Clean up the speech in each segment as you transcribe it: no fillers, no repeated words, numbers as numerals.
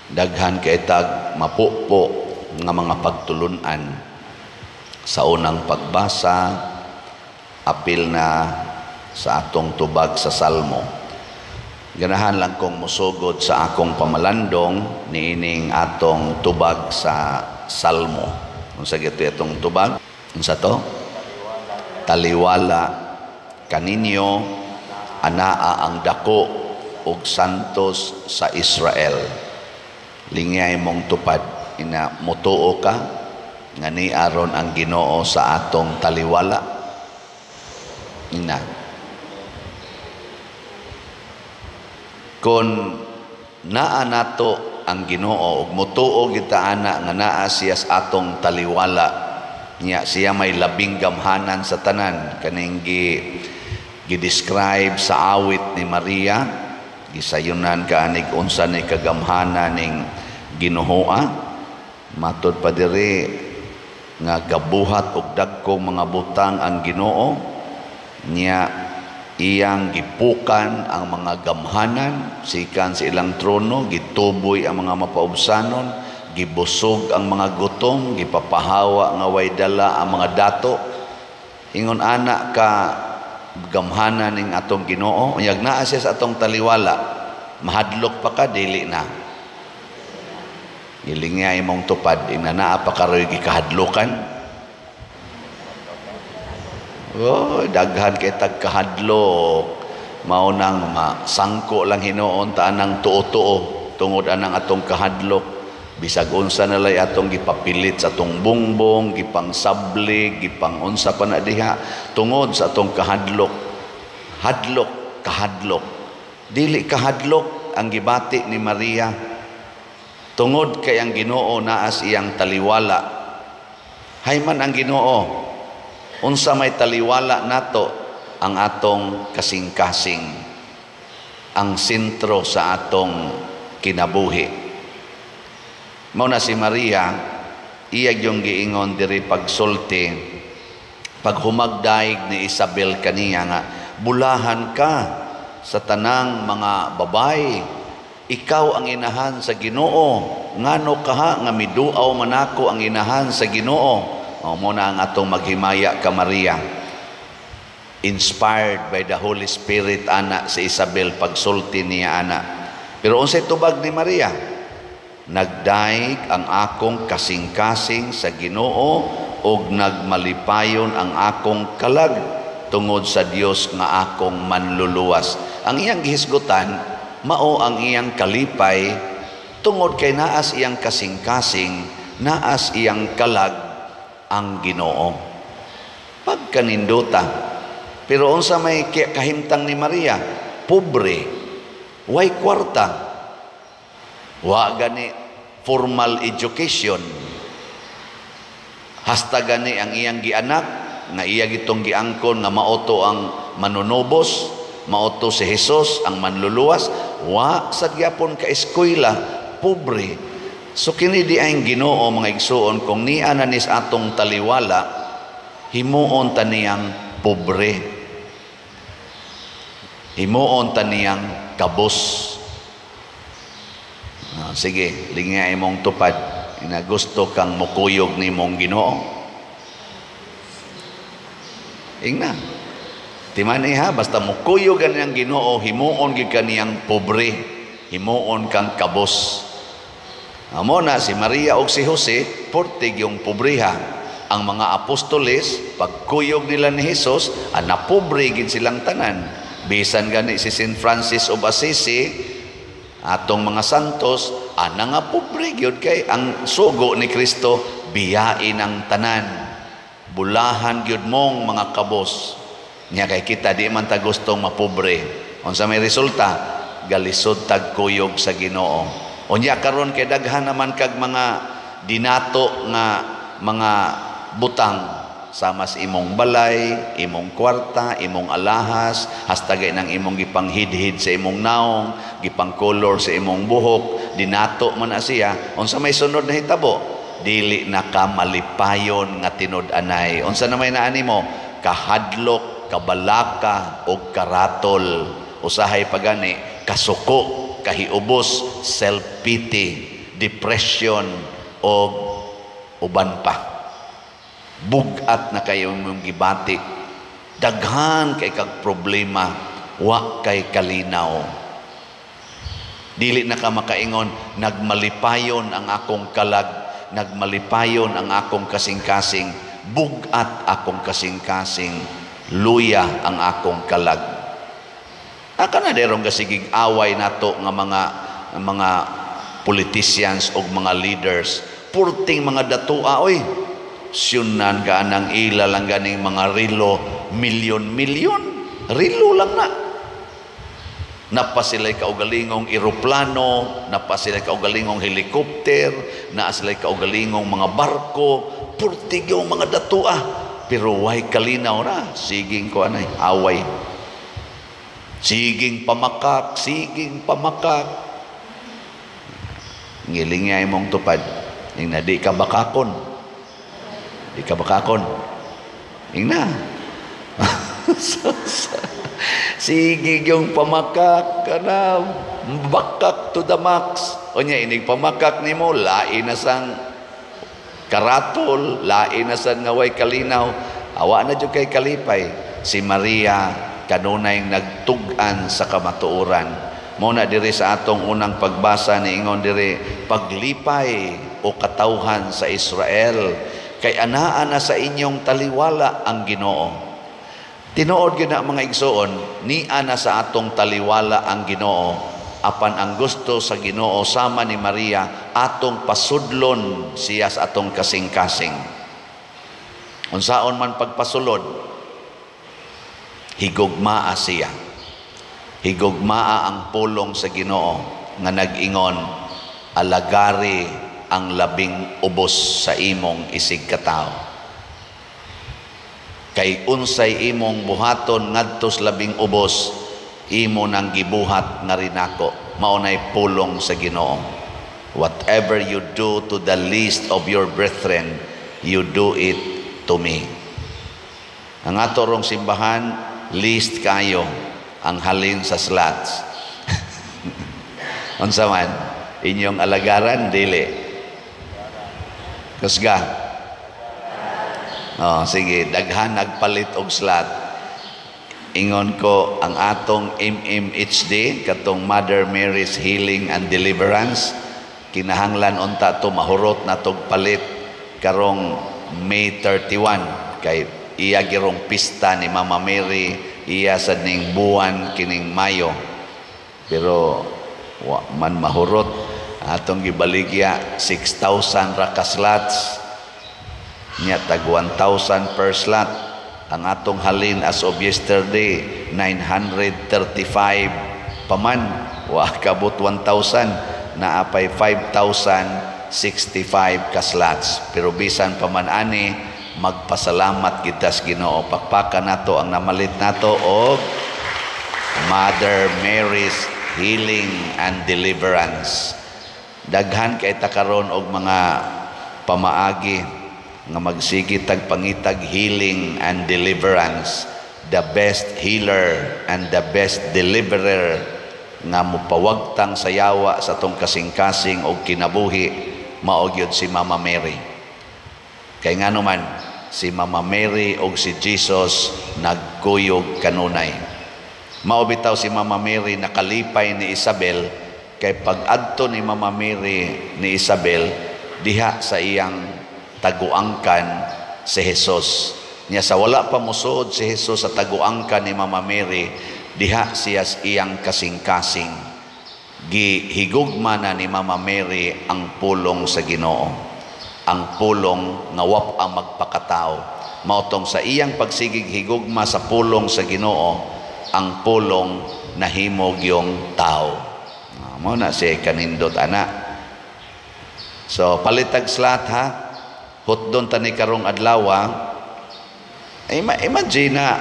Daghan kay tag mapupo nga mga pagtulunan. Sa unang pagbasa, apil na sa atong tubag sa Salmo. Ganahan lang kong musugod sa akong pamalandong niining atong tubag sa Salmo. Unsa gito atong tubag? Unsa to? Taliwala kaninyo anaa ang dako og santos sa Israel. Lingay mong tupad ina mutuo ka nga ni aron ang Ginoo sa atong taliwala. Ina kon naa nato ang Ginoo ug mutuo kita ana nga naa siya sa atong taliwala, niya siya may labing gamhanan sa tanan, kaning gi-describe sa awit ni Maria, gisayunan kaanig unsa ni kagamhanan ning Ginoo. Matod pa diri nga gabuhat og dagkong mga butang ang Ginoo, niya iyang gipukan ang mga gamhanan sikan sa ilang trono, gituboy ang mga mapaubsanon, gibusog ang mga gutom, gipapahawa nga way dala ang mga dato. Ingon ana ka gamhanan ning atong Ginoo, unyag naa siya sa atong taliwala, mahadlok pa ka, dili na. Gilingya imong tupad, ina naa pa karoy gikahadlokan. Oh, daghan kay tagkahadlok. Mao nang masangko lang hinuon ta anang tuo-tuo tungod anang atong kahadlok. Bisag unsa na lay atong gipapilit sa atong bungbong, gipangsablig, gipangunsa pa na diha tungod sa atong kahadlok. Hadlok, kahadlok. Dili kahadlok ang gibati ni Maria tungod kay ang Ginoo naas iyang taliwala. Hayman ang Ginoo, unsa may taliwala nato ang atong kasing-kasing, ang sentro sa atong kinabuhi. Mao na si Maria, iya yung giingon diri pagsulti, paghumagdaig ni Isabel kaniya nga bulahan ka sa tanang mga babay, ikaw ang inahan sa Ginoo, ngano kaha nga miduaw manako ang inahan sa Ginoo. O, mo na ang atong maghimaya ka Maria. Inspired by the Holy Spirit ana si Isabel pagsulti niya ana. Pero unsay tubag ni Maria? Nagdaig ang akong kasing-kasing sa Ginoo ug nagmalipayon ang akong kalag tungod sa Dios nga akong manluluwas. Ang iyang gihisgutan mao ang iyang kalipay tungod kay naas iyang kasing-kasing, naas iyang kalag ang Ginoo. Pagkanindota. Pero unsa may kahimtang ni Maria? Pobre, way kwarta, wa gani formal education. Hasta gani ang iyang gianak nga iya gitong giangkon nga maoto ang manunubos, maoto si Jesus ang manluluwas, wa sad gyapon ka eskwela, pobre. So kini di ang Ginoo mga igsuon, kung niya na nis atong taliwala, himuon ta niyang pobre, himuon ta niyang kabos. Sige, lingya imong tupad, ina gusto kang mukuyog nimong Ginoo. Ingna timani ha, basta mukuyog ang Ginoo, himuon gid kaniyang pobre, himuon kang kabos. Amo na si Maria og si Jose, portig yung pobreha. Ang mga apostoles, pagkuyog nila ni Jesus, napobre gid silang tanan. Bisan gani si Saint Francis of Assisi, atong mga santos, ana nga pobre gyud kay ang sugo ni Kristo, biyain ang tanan. Bulahan gyud mong mga kabos. Nya kay kita di man ta gustong mapobre. Unsa may resulta? Galisod tagkuyog sa Ginoo. Unya karon kay daghan naman kag mga dinato nga mga butang sama sa imong balay, imong kwarta, imong alahas, hasta gay nang imong gipanghidhid sa imong naong, gipang-color sa imong buhok, dinato man na siya. Unsa may sunod na hitabo? Dili na ka malipayon nga tinud-anay. Unsa na may naani mo? Kahadlok, kabalaka og karatol. Usahay pagani kasuko, kahiubos, self-pity. depression o uban pa. Bugat na kayo imong gibati. Daghan kay kag problema, wa kay kalinaw. Dili na ka makaingon, "Nagmalipayon ang akong kalag, nagmalipayon ang akong kasing-kasing." Bugat akong kasing-kasing, luya ang akong kalag. Aka na derong gasigig away nato nga mga politicians o mga leaders. Purting mga datua oy. Siyunan ka nang ila lang ganing mga rilo, milyon-milyon. Rilo lang na. Naa sila'y kaugalingong eroplano, naa sila'y kaugalingong helicopter, naa sila'y kaugalingong mga barko, purtig yung mga datua. Pero way kalinaw na, siging ko anay, away. Siging pamakak, siging pamakak. Ngiling imong tupad. Ing na di ka bakakon. Di ka bakakon. Ing na. Sige yung pamakak kana, bakak to the max. Unya inig pamakak nimo, lain na sang karatol, lain na sang nga way kalinaw. Awa na jud kay kalipay. Si Maria kanunay nagtug-an sa kamatuoran. Mo na diri sa atong unang pagbasa ni ingon diri, "Paglipay o katawhan sa Israel, kay anaa na sa inyong taliwala ang Ginoo." Tinuod gyud na, mga igsoon, nia na sa atong taliwala ang Ginoo. Apan ang gusto sa Ginoo, sama ni Maria, atong pasudlon siya sa atong kasing-kasing. Unsaon man pagpasulod? Higugmaa siya. Higugmaa ang pulong sa Ginoo nga nag-ingon, "Alagari ang labing ubos sa imong isig katao." Kay unsay imong buhaton ngadto sa labing ubos, imo nang gibuhat nga rinako. Mao nay pulong sa Ginoo. "Whatever you do to the least of your brethren, you do it to me." Ang ato rong simbahan, least kayo ang halin sa slots. Unsa man inyong alagaran, dili kusga. Oh, sige, daghan nagpalit og slot. Ingon ko, ang atong MMHD, katong Mother Mary's Healing and Deliverance, kinahanglan unta to mahurot na tog palit karong May 31 kay iya girong pista ni Mama Mary, iya sa ning buwan kining Mayo. Pero wa man mahurot. Atong gibaligya 6,000 ra ka slots. Nya tag 1,000 per slot. Ang atong halin as of yesterday, 935 paman. Wa kabot 1,000, naa pay 5,065 ka slots. Pero bisan pa man ani, magpasalamat kita sa Ginoo. Pakpakan nato ang namalit nato og Mother Mary's Healing and Deliverance. Daghan kay ta karon og mga pamaagi nga magsige tag pangitag healing and deliverance. The best healer and the best deliverer nga mopawagtang sa yawa sa atong kasing-kasing og kinabuhi, mao gyud si Mama Mary. Kay ngano man, si Mama Mary og si Jesus nagkuyog kanunay. Mao bitaw si Mama Mary nakalipay ni Isabel, kay pag-adto ni Mama Mary ni Isabel diha sa iyang taguangkan si Jesus. Nya sa wala pa mosuod si Jesus sa taguangkan ni Mama Mary, diha siya sa iyang kasing-kasing. Gihigugma na ni Mama Mary ang pulong sa Ginoo. Ang pulong nga wap ang magpakatao. Mao tong sa iyang pagsigig higugma sa pulong sa Ginoo, ang pulong nahimog yung tao. Mao na siya kanindot ana. So palitag slot ha. Hotdon tani karong adlaw. Imagine na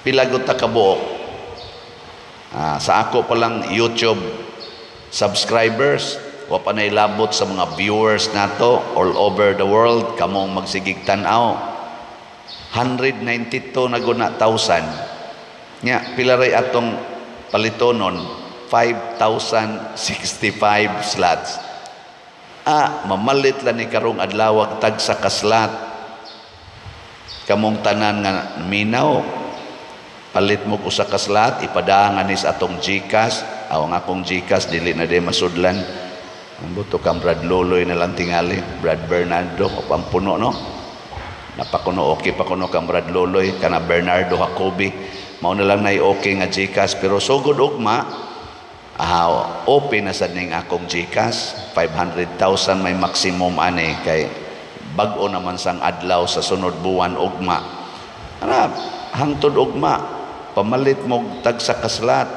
pila gud ta kabuok. Sa ako pa lang YouTube subscribers, wa pa na'y labot sa mga viewers nato all over the world, kamong magsigig tan-aw. 192 na guna thousand. Nya pila ray atong palitonon? 5,065 slots. Ah, mamalit lang ni karong adlaw tagsa ka slot. Kamong tanan nga minaw, palit mo usa ka slot, ipadangan ni sa atong GCash. Aw, ang akong GCash dili na di masudlan. Ang buto kang Brad Loloy na lang tingali, Brad Bernardo o pampuno, no? Napakuno okay pa kuno kang Brad Loloy kana Bernardo Jacobi. Mao na lang nay okay nga GCash, pero sugod ugma, ah, open na sad ning akong GCash. 500,000 may maximum ani kay bag-o naman sang adlaw sa sunod buwan ugma. Ana, hangtod ugma pamalit mo tagsa ka slot.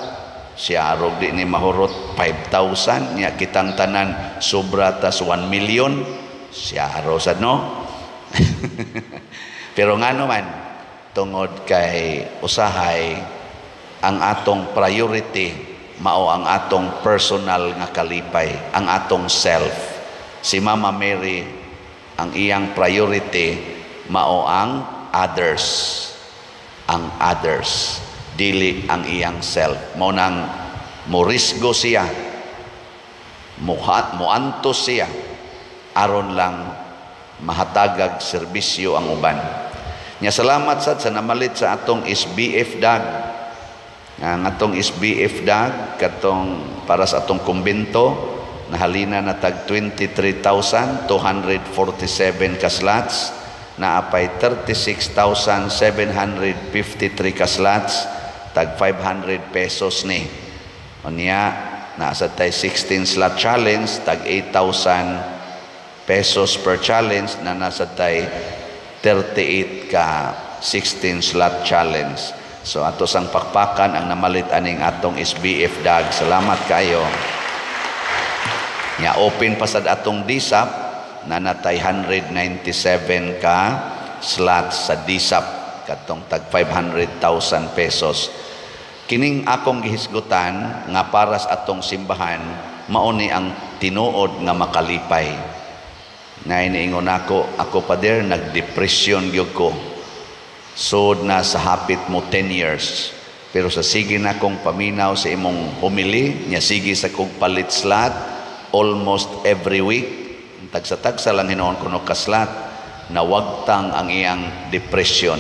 Siya arog di ni mahurot 5,000 nya, kitang tanan sobra tas 1 million. Siya aro sad, no? Pero ngano man, tungod kay usahay ang atong priority mao ang atong personal nga kalipay, ang atong self. Si Mama Mary, ang iyang priority mao ang others, ang others, dili ang iyang self. Mao nang morisgo siya, muhat muantos siya aron lang mahatagag serbisyo ang uban. Nya salamat sad sa namalit sa atong SBF dag. Ang atong SBF dag katong para sa atong kumbento, nahalina na tag 23,247 ka slots, naapay 36,753 ka slots, tag 500 pesos ni. Unya naa tay 16 slot challenge, tag 8,000 pesos per challenge, na nasa tay 38 ka 16 slot challenge. So ato sang pakpakan ang namalit aning atong SBF dag. Salamat kayo. Nya open pa sad atong DSAP na natay 197 ka slots sa DSAP katong tag 500,000 pesos. Kining akong gihisgutan nga para sa atong simbahan, mao ni ang tinuod nga makalipay. Na iniingon ako, ako pader nagdepresyon gyud ko. Sud na sa hapit mo 10 years. Pero sa sige na kong paminaw sa imong homily, nya sige sa kong palit slot almost every week. Tagsa-tagsa lang hinuon kuno ka slot, nawagtang ang iyang depression.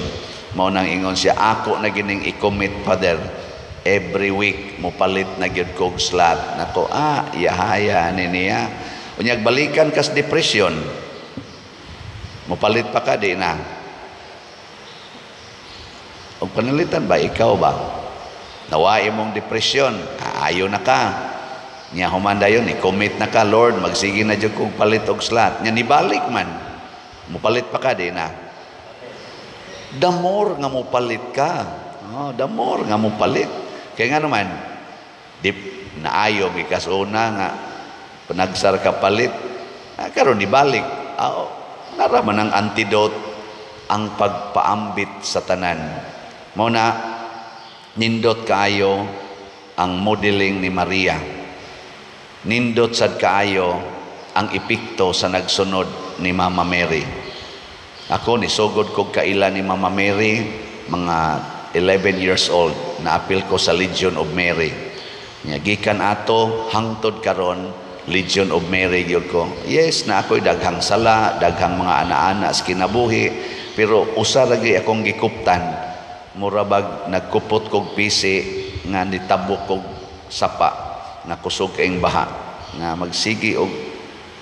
Mao nang ingon siya, "Ako na gining i-commit, Father. Every week mopalit na gyud kog slot." Nako, ah, yahaya ni niya. Unyag balikan kas depression. Mopalit pa ka, di na? Og panalitan ba, ikaw ba? Nawa imong depression, aayo na ka. Nya human dayon, i-commit na ka, "Lord, magsige na jud kog palit og slot." Nya nibalik man. Mopalit pa ka, di na? The more nga mopalit ka. Oh, the more nga mopalit. Kaya nga naman, di naayo gikas una nga panagsar ka palit. Ah, karon nibalik. Ah, oh, nara man ang antidote ang pagpaambit sa tanan. Mao na nindot kaayo ang modeling ni Maria. Nindot sad kaayo ang epekto sa nagsunod ni Mama Mary. Ako nisugod kog kaila ni Mama Mary mga 11 years old, naapil ko sa Legion of Mary. Nya gikan ato hangtod karon, Legion of Mary gyud ko. Yes, na ako'y daghang sala, daghang mga ana-ana sa kinabuhi, pero usa ra gyud akong gikuptan. Mura bag nagkupot kog pisi nga nitabok kog sapa, nakusog kaing baha nga magsigi og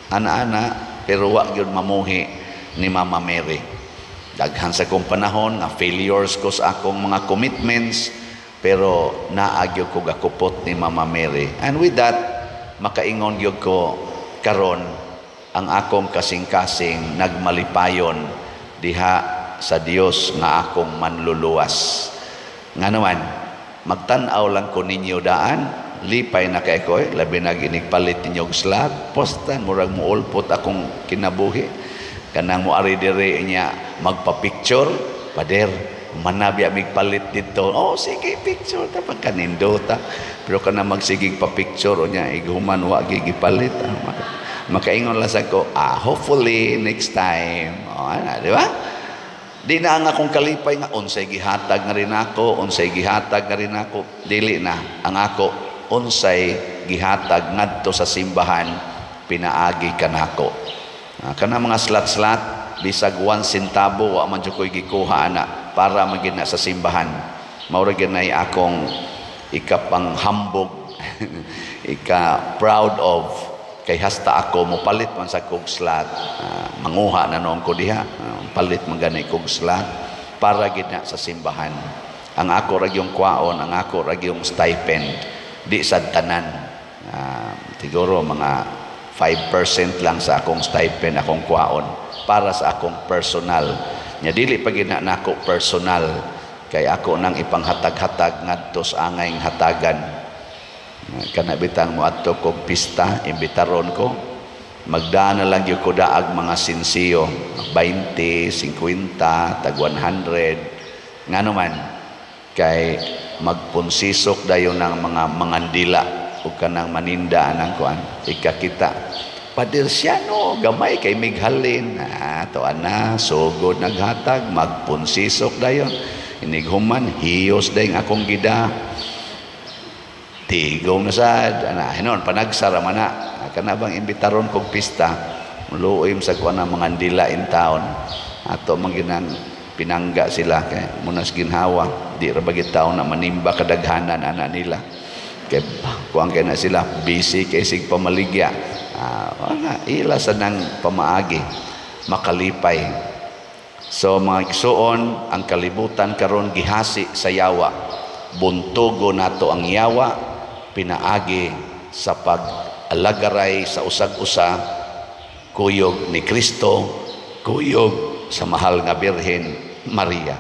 ana-ana, pero wa gyud mamuhi ni Mama Mary. Daghan sa kong panahon nga failures ko sa akong mga commitments, pero naa gyud ko gakupot ni Mama Mary. And with that, makaingon gyud ko karon, ang akong kasing-kasing nagmalipayon diha sa Dios nga akong manluluwas. Nga naman, magtan-aw lang ko ninyo daan, lipay na kay ko, eh. Labi na inig palit ninyo og slot, postan, murag muulpot akong kinabuhi. Kanang mo ari diri niya magpa-picture, "Pader, manabi amig palit dito." "Oh, sige, picture ta pagkanindota." Pero kana magsigig pa picture niya, ighuman wa gigipalit. Ah, makaingon lang sa ko, "Ah, hopefully next time." Oh, ana, di ba? Di na ang akong kalipay nga unsay gihatag nga rin ako, unsay gihatag nga rin ako, dili na. Ang ako unsay gihatag ngadto sa simbahan pinaagi kanako. Kana mga slat-slat, bisag 1 centavo wa man jud ko'y gikuha ana, para man gid na sa simbahan. Mao ra gyud nay akong ikapanghambog, ika proud of, kay hasta ako mopalit man sa kog slot, manguha na noon ko diha, palit man gani kog slot para gid na sa simbahan. Ang ako ra gyung kwaon, ang ako ra gyung stipend, di sad tanan. Siguro mga 5% lang sa akong stipend akong kwaon para sa akong personal. Nya dili pa gid na nako personal, kay ako nang ipanghatag-hatag ngadto sa angay hatagan. Kana bitang moadto kog pista, imbitaron ko, magdana lang gyud ko daag mga sensiyo, 20, 50, tag 100. Ngano man, kay magpunsisok dayon ng mga mangandila ug kanang maninda anang kuan, ikakita, "Padersyano, gamay kay mighalin." To ana, sugod naghatag, magpunsisok dayon. Inighuman, hiyos dayon akong gida, tigom na sad ana. Hinon panagsara man na. Kana bang imbitaron kog pista, luoy sa kuan ang mga ndila in town, ato man ginang pinangga sila kay munas ginhawa. Di ra ba taon na manimba kadaghanan ana nila, kay kuan kay na sila, busy kay sig pamaligya. Ana ila sa nang pamaagi makalipay. So mga igsuon, ang kalibutan karon gihasi sa yawa. Buntugo nato ang yawa pinaagi sa pag-alagaray sa usag-usa, kuyog ni Kristo, kuyog sa mahal nga Birhen Maria.